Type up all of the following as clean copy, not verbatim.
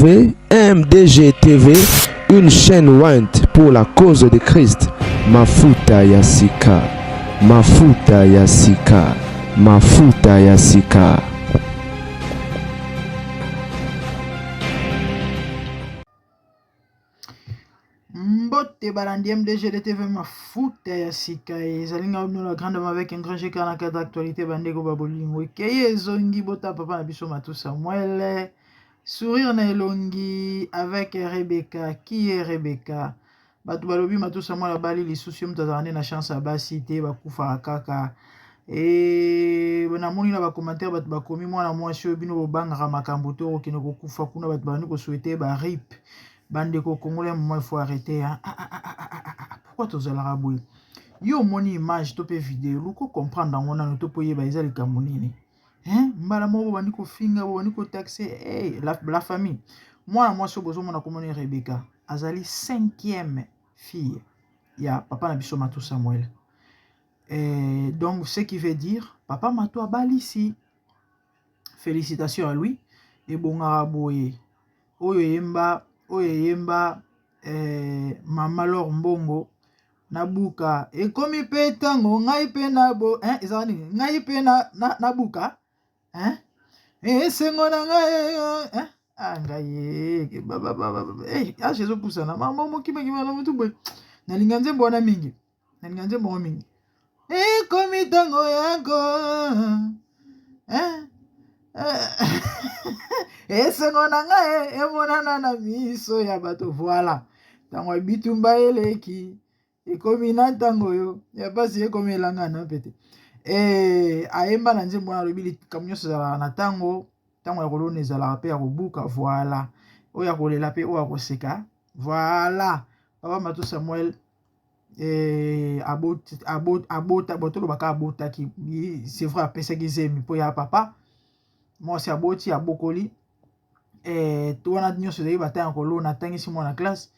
MDG TV, une chaîne ointe pour la cause de Christ. Mafuta ya sika, mafuta ya sika, mafuta ya sika. Mbote balandi MDG de TV mafuta ya sika ezali ngai bino la grande dame avec un grand GK na cadre actualité bandeko ba bolingo ekei ezongi bota papa na biso Matou Samuel sourire na elongi avec Rebecca qui est Rebecca bato balobi Matou Samuel abali lisusu ye moto azalaka nde na chance ya basi te bakufaka kaka e namoni na bacommentaire bato bakomi mwana mwasi oyo bino bobangaka makambo te okokende kokufa kuna bato babandi kosouhaite ba rip bandeko congolais un moment il faut arrêter hein? ah, ah, ah, ah, ah, ah. pourquoi tozalaka boye yo omoni image to mpe video luka comprendre yango nano to mpo oyeba eza likambo nini hein? mbala moko bobandi kofinga bobandi kotaxe hey, la, la famille mwana mwasi oyo bozomona komoni rebecca azali cinquième fille ya papa na biso matou samuel eh, donc ce qui veut dire papa matou abalisi félicitations à lui ebongaka boye oyo eyemba oyo eyemba eh, mama lor mbongo nabuka ekomi mpe ntango ngai mpe na bo eh, ezala nini ngai mpe nabuka na, na eh? esengo na ngai eh? ah, ngai eh, age ezopusana mama mokimakima na motu boye nalinga nzembo wana mingi nalinga nzembo yango mingi ekomi ntango yako eh? eh. esengo na ngai emonana na miso ya bato voila ntango ya bitumba eleki ekomi na ntango oyo ya mpasi ekomi elanga na pete e, ayemba na nzembo wana alobi likambo nyonso ezalaka na ntango ntango ya kolona ezalaka mpe ya kobuka voila oyo ya kolela mpe oyo ya koseka voila papa mato samuel eh, abota abota bon tolobaka abotaki c'est vrai apesaki zemi mpo ya papa mwasi aboti abokoli eh, to wana nyonso ezali batanga kolona atangisi mwana classe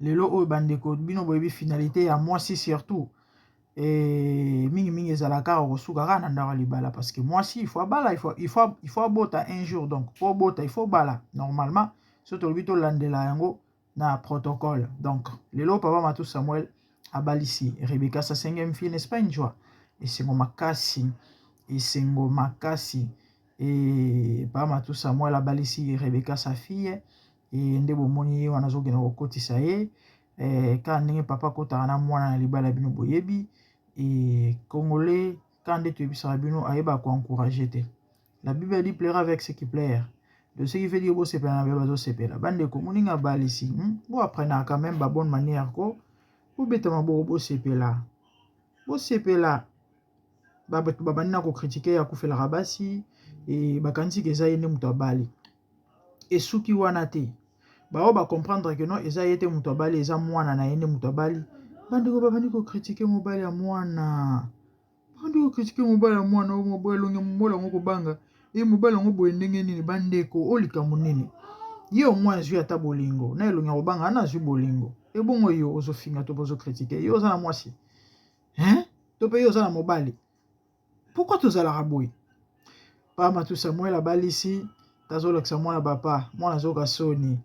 lelo oyo bandeko bino boyebi finalité ya mwasi surtout eh, mingimingi ezalaka kaka kosuka kaka na ndako ya libala parce que mwasi il faut abala il faut abota un jour donc mpo obota il faut obala normalement so tolobi tolandela yango na protocole. Donc, lelo papa Matou Samuel abalisi Rebecca sa cinquième fille, n'est-ce pas une joie? Esengo makasi, esengo makasi. Et papa Matou Samuel abalisi Rebecca sa fille et nde bomoni ye wana azokende kokotisa ye eh, kaka ndenge papa akotaka na mwana na libala bino boyebi et congolais kaka nde toyebisaka bino ayebaka koencourage te La Bible dit plaira avec ceux qui plaire. De ce qui veut dire bosepela na baye bazosepela. Bandeko moninga abalisi, hmm? bo apprenaka quand même ba bonne manière ko. Bobeta maboko bosepela. Bosepela. Ba bato babandi na kokritike ye akufelaka basi e bakanisi ke eza ye nde moto abali. Esuki wana te. Baoyo ba comprendre que non eza ye te moto abali eza mwana na ye nde moto abali. Bandeko babandi kokritike mobali ya mwana. Bandi kokritike mobali ya mwana oyo mobali elongi ya mobali yango kobanga ye mobali yango boye ndenge nini bandeko oyo likambo nini ye omoi azwi ata bolingo na elongi ya kobanga wana azwi bolingo ebongo yo ozofinga to mpe ozokritike yo oza na mwasi hein to mpe yo oza na mobali pourkui tozalaka boye pa matu samuel abalisi tazolakisa mwana bapa mwana azoka soni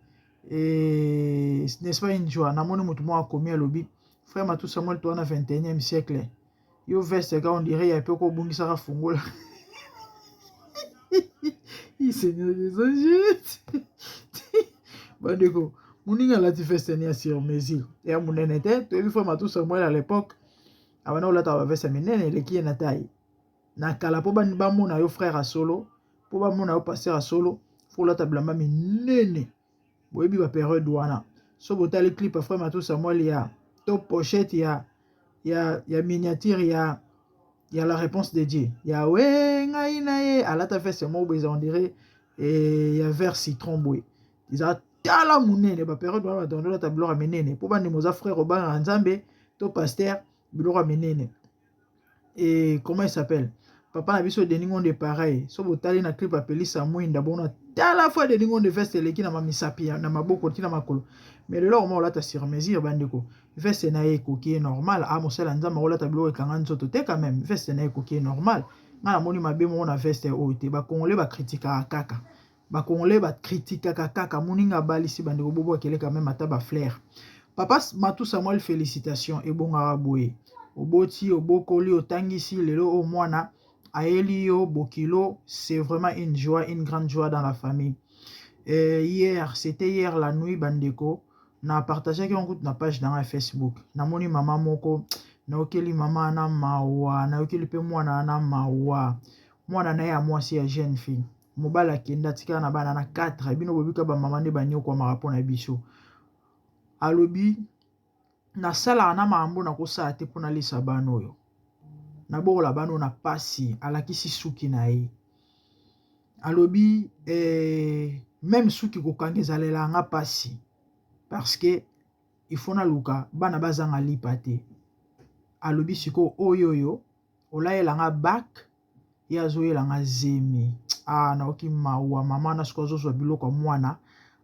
e, n'est-ce pas une joie namoni motu moko akomi alobi frère matu samuel toa na 21e siècle Yo veste ka on dirait ya pe ko bungisaka fungola. Seigneur Jésus. Bandeko, moninga alati veste ni ya sur mesure. Ya munene te, toyebi frère Matou Samuel à l'époque abanda kolata ba veste ya minene eleki ye na taille. Na kala po bamona yo frère ya solo, po bamona yo pasteur ya solo, faut olata bilamba minene. Boyebi ba periode wana. So botali clip ya frère Matou Samuel ya to pochette ya ya ya miniature ya ya la réponse de Dieu. Ya we ngai na ye alata veste moko boye on dirait eh, ya vert citron boye. Eza tala munene ba periode wana bato bandolata biloko ya minene mpo bandima oza frère obangaka Nzambe to pasteur biloko ya minene. Et comment il s'appelle papa na biso Denis Ngonde pareil so botali na clip apelisa mwinda bona tala fois Denis Ngonde veste eleki na mamisapi na maboko ti na makolo mais lelo akoma kolata sur mesure bandeko veste na ye ekoki ye normal a mosala ya nzambe akolata biloko ekanga nzoto te quand même veste na ye ekoki ye normal ngai namoni mabe moko na veste oyo te bakongole bakritikaka kaka. Ba congolais ba critiquaka kaka moninga abalisi bandeko bobwakele quand même ata ba fleurs. Papa Matou Samuel félicitations ebongaka boye. Oboti, obokoli, otangisi lelo oyo mwana ayeli yo bokilo, c'est vraiment une joie, une grande joie dans la famille. Hier, c'était hier la nuit bandeko, na partageaki yango kutu na page na ngai ya Facebook. Namoni mama moko, nayokeli mama na mawa, nayokeli mpe mwana na mawa. Mwana na ye ya mwasi ya jeune fille. Mobali akenda atikala na bana na 4. Bino bobika ba mama nde banyokwamaka mpo na biso. Alobi nasalaka na makambo nakosala te mpo nalesa bana oyo. Nabokola bana oyo na pasi, alakisi suki na ye. Alobi meme suki kokanga ezalelaka nga pasi parce que il faut naluka bana bazanga lipa te. Alobi sikoyo oyo oyo olayela nga bac ye azoyela nga zemi. Ah, nayoki mawa mama na sikoyo azozwa biloko ya mwana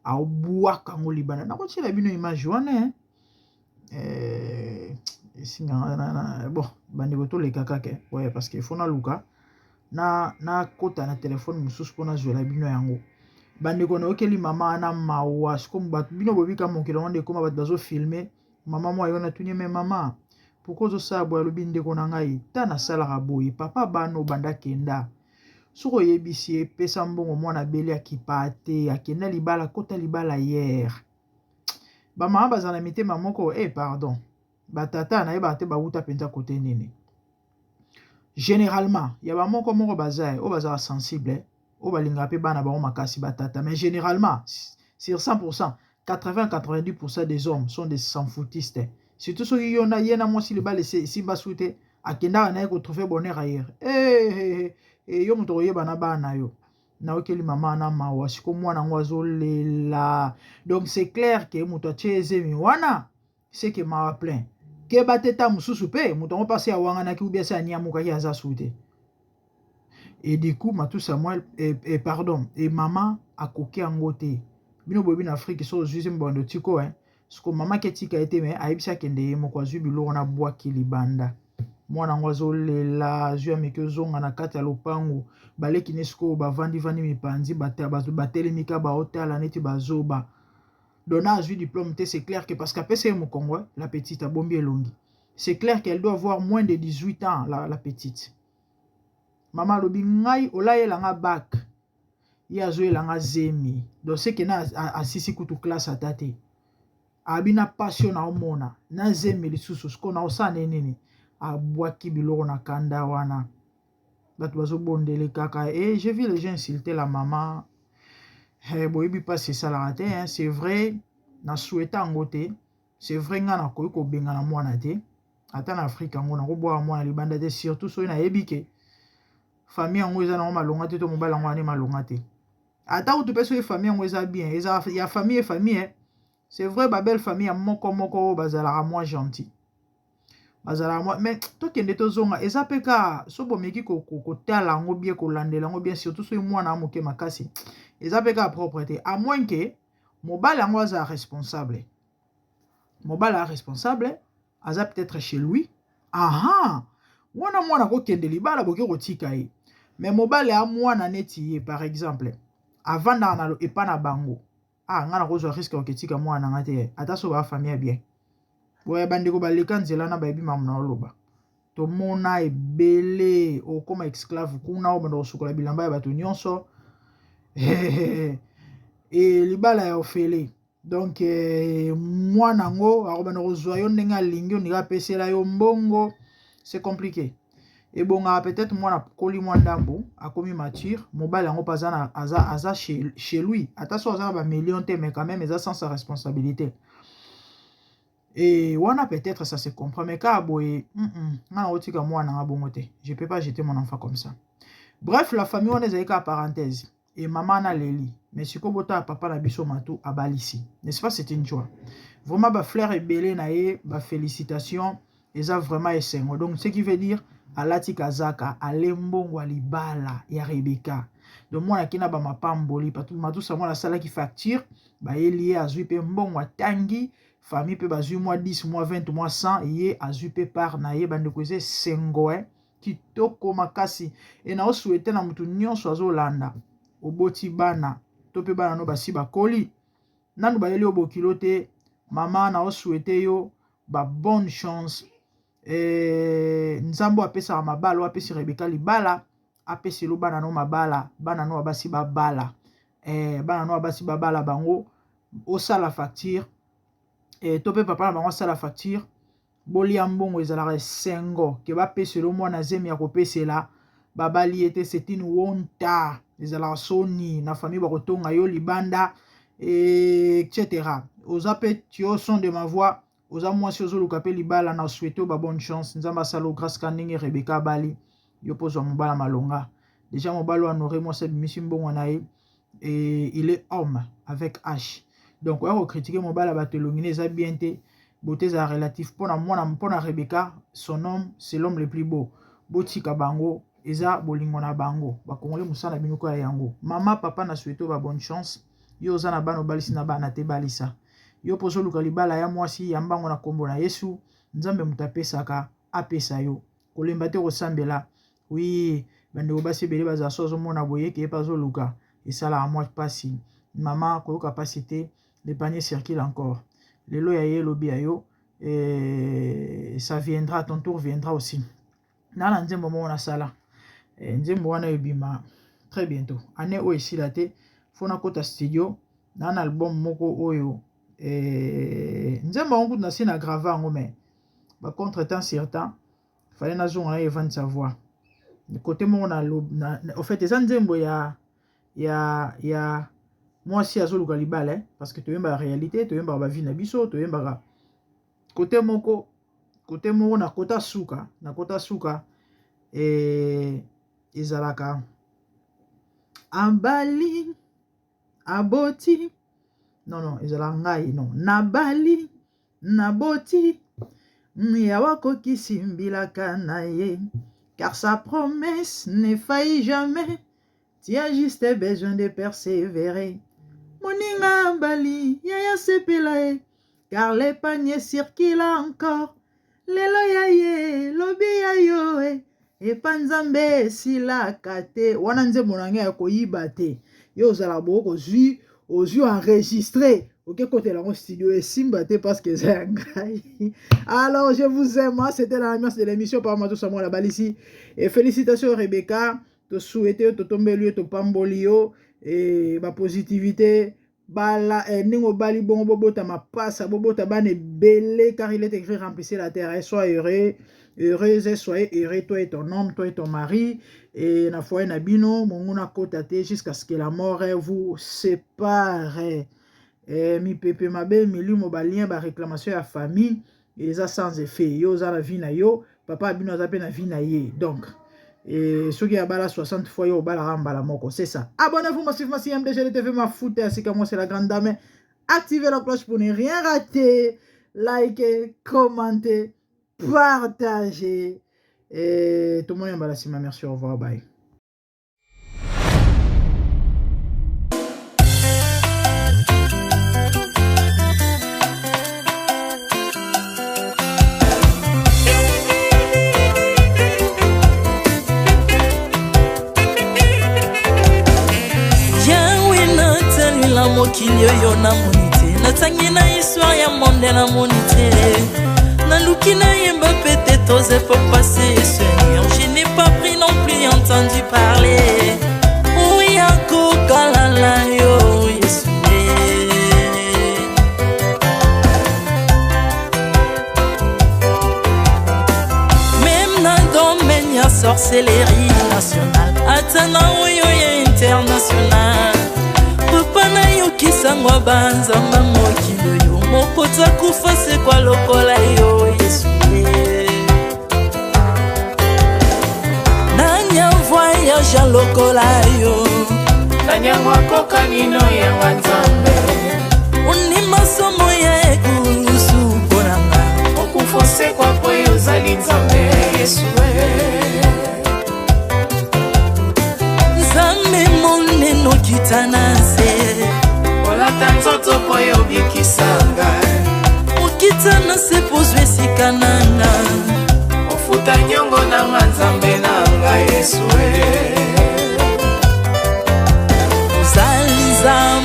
aobwaka yango libanda. Nakotiela bino image wana esinga bon bandeko toleka kaka ouais, parce que il faut naluka na nakota na telefone mosusu mpo nazwela bino yango. Bandeko nayokeli mama wana mawa sikoyo bato bino bobika mokili yango nde ekoma bato bazofilme mama mwa yo natuni me mama pourquoi ozosala boye? Alobi ndeko na ngai ta nasalaka boye papa bana obanda kenda soki oyebisi ye pesa mbongo mwana abeli akipa te akenda libala kota libala hier. Bamama bazala na mitema moko pardon batata nayebaka te bawuta mpenza kote nini. Généralement ya bamoko moko baza oyo bazala sensible oyo balingaka mpe bana bango makasi batata, mais généralement sur 100% 80-90% des hommes sont des s'en-foutistes. Surtout soki yo na ye na mwasi libala esimba su te akendaka na ye kotrouver bonheur ailleurs. Yo moto koyeba na bana na yo. Naokeli mama na mawa siko mwana yango azolela. Donc c'est clair que moto atie ezemi wana c'est que mawa plein. Keba te ta mosusu mpe moto yango mpasi awanganaki ou bien se aniamukaki aza su te. Et du coup Matou Samuel pardon et mama akoki yango te. Bino boyebi na Afrique so ozwi zemi bando tiko siko mama ke tika ye te me ayebisi akende ye moko azwi biloko na bwaki libanda. Mwana yango azolela azwi ameki ozonga na kati ya lopango baleki ne sikoyo bavandi-vandi mipanzi batelemi ka baotala neti bazoba. Dona azwi diplôme te, c'est clair que parce qu'apesa ye mokongo la petite abombi elongi. C'est clair qu'elle doit avoir moins de 18 ans la petite. Mama alobi ngai olayela nga bac ye azoyela nga zemi. Donc c'est que na asisi kutu classe ata te. Abi na passion na omona na zemi lisusu siko na osala nini? Abwaki biloko na kanda wana. Bato bazobondele kaka et j'ai vu les gens insulter la maman. Boyebi mpasi esalaka te hein. C'est vrai na souhaite yango te. C'est vrai nga nakoki kobengana mwana te. Ata na Afrique yango nakobwaka mwana libanda te surtout soki nayebi ke famille yango eza nango malonga te to mobali yango ane malonga te. Ata kutu mpe soki famille yango eza bien eza ya famille famille. C'est vrai ba belle famille ya moko moko oyo bazalaka mwa gentil. Bazalaka mwa mais tokende tozonga eza mpe ka so bomeki kotala yango bien kolandela yango bien surtout soki mwana moke makasi eza mpe ka propre te à moins que mobali yango aza responsable. Mobali aza responsable aza peut-être chez lui. Aha wana mwana kokende libala boke kotika ye mais mobali a mwana neti ye par exemple avandaka na epa na bango. Ah nga nakozwa risque ya kotika mwana na nga te ata so ba famille ya bien. Boya bandeko baleka nzela na bayebi mamu na oloba. Tomona ebele okoma esclave kuna obanda kosukola bilamba ya bato nyonso. E libala ya ofele. Donc mwana yango akobanda kozwa yo ndenge alingi ondika apesela yo mbongo, c'est compliqué. Ebongaka peut-être mwana koli mwa ndambu akomi mature, mobali yango mpe aza, aza, aza chez lui ata so aza na bamillion te mais quand même eza sans sa responsabilité. Et wana peut-être ça se comprend mais kaka boye nga na otika mwana nga bongo te. Je peux pas jeter mon enfant comme ça. Bref, la famille wana ezali kaka parenthèse. Et maman na leli mais sikoyo botala papa na biso Matou abalisi, n'est-ce pas? C'est une joie vraiment. Ba fleur ebele na ye, ba félicitations, eza vraiment esengo. Donc ce qui veut dire alati kazaka ale mbongo ya libala ya Rebecca. Donc mwana akei na bamapamboli. Matou Samuel asalaki facture bayeli ye, azwi mpe mbongo atangi famille mpe bazwi mwa 10 mwa 20 mwa 100 ye azwi mpe part na ye. Bandeko eza esengo kitoko makasi. E na osouhaiter na motu nyonso azolanda oboti bana. to mpe bana no basi bakoli, nanu bayeli yo bokilo te, mama na osouhaite yo ba bonne chance. Nzambe apesaka mabala, oyo apesi Rebecca libala, apesi lo bana no mabala, bana no ya basi babala, bana no ya basi babala bango, osala facture, to mpe papa na bango asala facture, bolia mbongo. Ezalaka esengo ke bapesela mwana zemi ya kopesela babali ye te. C'est une honte, ezalaka soni na famille, bakotonga yo libanda, etc. Oza mpe, tu au son de ma voix, oza mwasi ozoluka mpe libala, na souhaite ba bonne chance. Nzambe asala grâce ka ndenge Rebeka abali, yo mpo ozwa mobala malonga. Déjà mobali oyo honoré mwasi, abimisi mbongo na ye, et il est homme avec H. Donc oya kocritiquer mobali ya bato, elongi ne eza bien te, beauté ezala relatif. Mpona mwana, mpona Rebeka, son homme, c'est l'homme le plus beau. Botika bango, eza bolingo na bango. Bakongole mosala na bino koya yango. Mama, papa, na souhaite ba bonne chance. Yo oza na bana, obalisi na bana te, balisa. Yo mpo ozoluka libala ya mwasi ya mbango, na nkombo na Yesu, Nzambe moto apesaka, apesa yo. Kolemba te kosambela. Oui, bandeko basi ebele bazala so azomona boye ke ye mpe azoluka, esalaka mwa mpasi. Mama, koyoka mpasi te, le panier circule encore. Lelo ya ye, elobi ya yo, ça viendra, ton tour viendra aussi. Na nzembo moko nasala, nzembo wana ebima très bientôt. Année oyo esila te, fo nakota studio na album moko oyo. Nzembo yango kutu nasi na graver yango, mais bacontretemps certain, fallait nazonga na evandisa voix côté moko na, au fait eza nzembo ya mwasi azoluka libala, parce que toyembaka réalité, toyembaka bavie na biso, toyembaka côté moko, côté moko na kota suka, na kota suka ezalaka abali aboti, non non, ezalaka ngai non, nabali naboti, Yawe akokisi mbilaka na ye, car sa promesse ne faillit jamais, tu as juste besoin de persévérer. Moninga abali, yaya, sepela ye, car le panier circule encore. Lelo ya ye, lobi ya yo, e epa Nzambe esilaka te. Wana nzembo na ngai ya koyiba te. Yo ozalaka boko kozwi, ozwi enregistré, oke kotela yango studio, esimba te, parce que eza ya ngai. Alors je vous aime, hein? C'était la ambiance de l'émission par Mato Samuel Abalisi, et félicitations Rebecca. Tosouhaite yo, totombeli yo, topamboli yo e bapositivité. Bala ndenge obali bongo, bobota mapasa, bobota bana ebele, car il est écrit: remplissez la terre. Et sois heureux, heureuse, soyez heureux, toi et ton homme, toi et ton mari, et na foyer na bino, monguna kota te, jusqu'à ce que la mort vous sépare. Mipepe mabe, milimo, balien, baréclamation ya famille eza sans effet. Yo oza na vie na yo, papa bino aza mpe na vie na ye. Donc soki abala 60 fois, yo obalaka mbala moko, c'est ça. Abonnez-vous massivement si MDG TV Mafuta ya sika. Moi, c'est la grande dame. Activez la cloche pour ne rien rater, likez, commentez, partagez, et tout le monde mbala nsima. Merci, au revoir, bye. Mokili oyo namoni te, natangi na histoire ya monde, namoni te, naluki nayemba peut-être aux époques passées. Seigneur, je n'ai pas pris non plus entendu parler oya kokalala yo Yesu. Même na domaine ya sorcellerie nationale, ata na oyo ya international, papa, nayokisango banzamba mokili oyo, moko takufa sekwa lokola yo Yesu. Nani avoyage lokola yo? Nani yango akoka nino yanga Nzambe? Ondima somo ya ekulusu mpo na nga. Okufa, osekwa po yo ozali Nzambe, Yesu. Nzambe monene, okita na nse. Olata nzoto po yo obikisa ngai. Okita na se po ozwa esika na nga. Ofuta nyongo na nga, Nzambe na ngai, Yesu. Ozali Nzambe.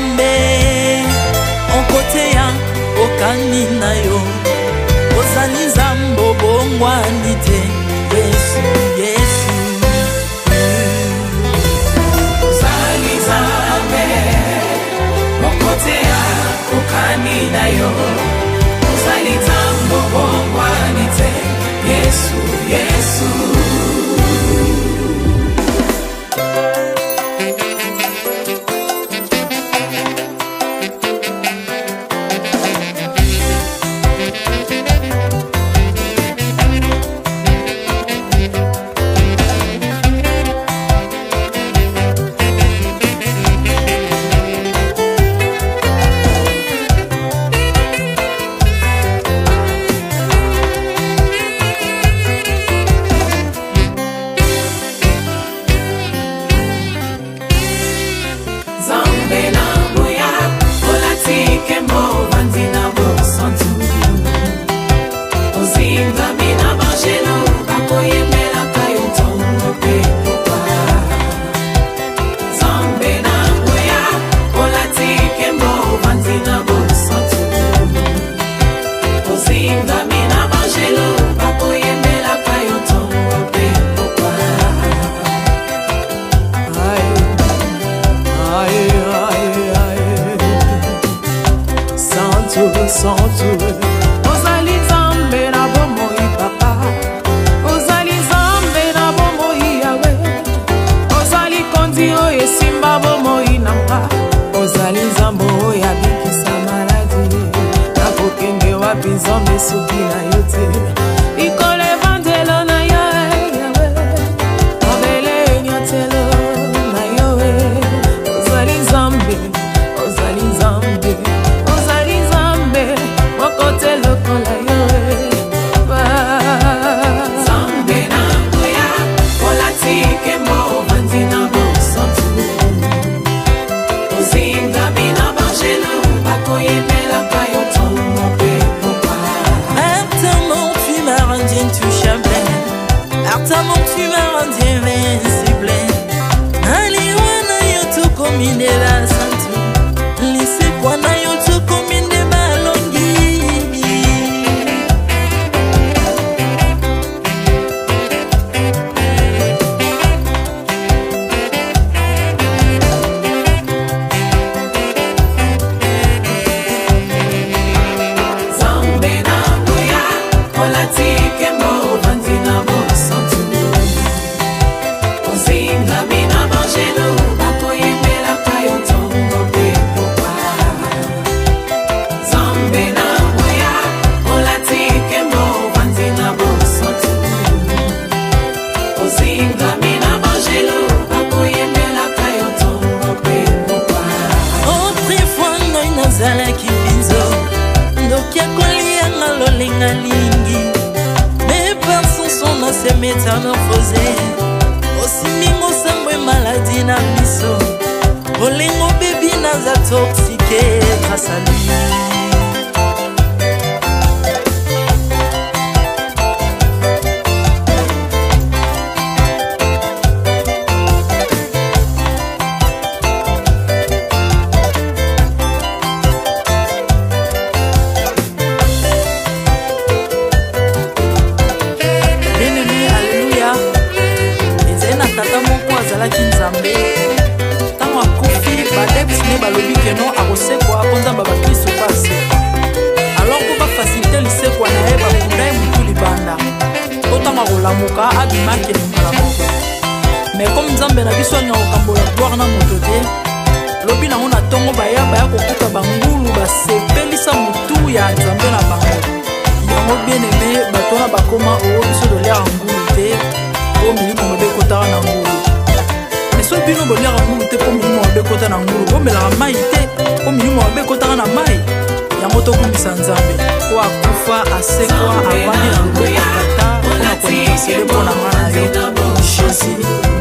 Bovandi na yo ozali nzambe obongwani te Yesu Yesu. Nzambe na nguya olati nkembo ovandi na bosantu ozingami na banjelu bakoyembelaka yo ntongo mpe pokwa. Nzambe na nguya olati nkembo ovandi na bosantu ozingami na banjelu bakoyembelaka yo ntongo mpe pokwa. Ai, ai, ai, ai. Santu, santu. Ozali Nzambe na bomoi papa, ozali Nzambe na bomoi yawe, ozali kondi oyo esimba bomoi na nga, ozali Nzambe oyo abikisa maladi. Nakokende wapi Nzambe soki na yo te? Likolo evandelo na yo yawe, mabele enyatelo na yo. Ozali Nzambe, ozali Nzambe, ozali Nzambe moko te lokola yo. Nzambe na nguya olati nkembo ovandi na bosantu ozingami na banjelu bakoyembelaka yo ntongo mpe pokwa. Par ta mort, tu m'as rendu intouchable. Par ta mort, tu m'as rendu invincible. Na liwa na yo tokomi nde basantu, lisekwa na yo tokomi nde balongi. Nzambe na nguya olati nkembo ovandi na bosantu ozingami na banjelu bakoyembelaka yo ntongo mpe pokwa. Nzambe na nguya olati nkembo ovandi na bosantu ozingami na banjelu bakoyembelaka yo ntongo mpe pokwa. Autrefois ngai nazalaki binzo, ndoki akolianga lolenga lingi, mais par son sang na se métamorphosé. Osimbi mosambo maladi na miso, bolingo bebi naza toxique grâce à lui. Bien-aimé, alleluya. Ezali na tata moko azalaki Nzambe. Ntango akufi, baadeptes ne balobi que non, akosekwa mpo Nzambe bakristo mpo asekwa. Alors mpo bafaciliter lisekwa na ye, bakunda ye motu libanda, mpo ntango akolamuka abima akende mbala moko. Mais comme Nzambe na biso alinga kokambola gloire na moto te, lobi nango na ntongo baya kokuta bangulu basepelisa motu ya Nzambe na bango. Yango, bien aimé, bato wana bakoma oo biso toliaka ngulu te mpo milimo mabe ekotaka na ngulu. Mais so bino boliaka ngulu te mpo milimo mabe ekota na ngulu, bomelaka mai te mpo milimo mabe ekotaka na mai. Yango tokumisa Nzambe po akufa, asekwa, avandi na loboko ya Tata mpona kointercéder mpo na nga na yo. Jésus.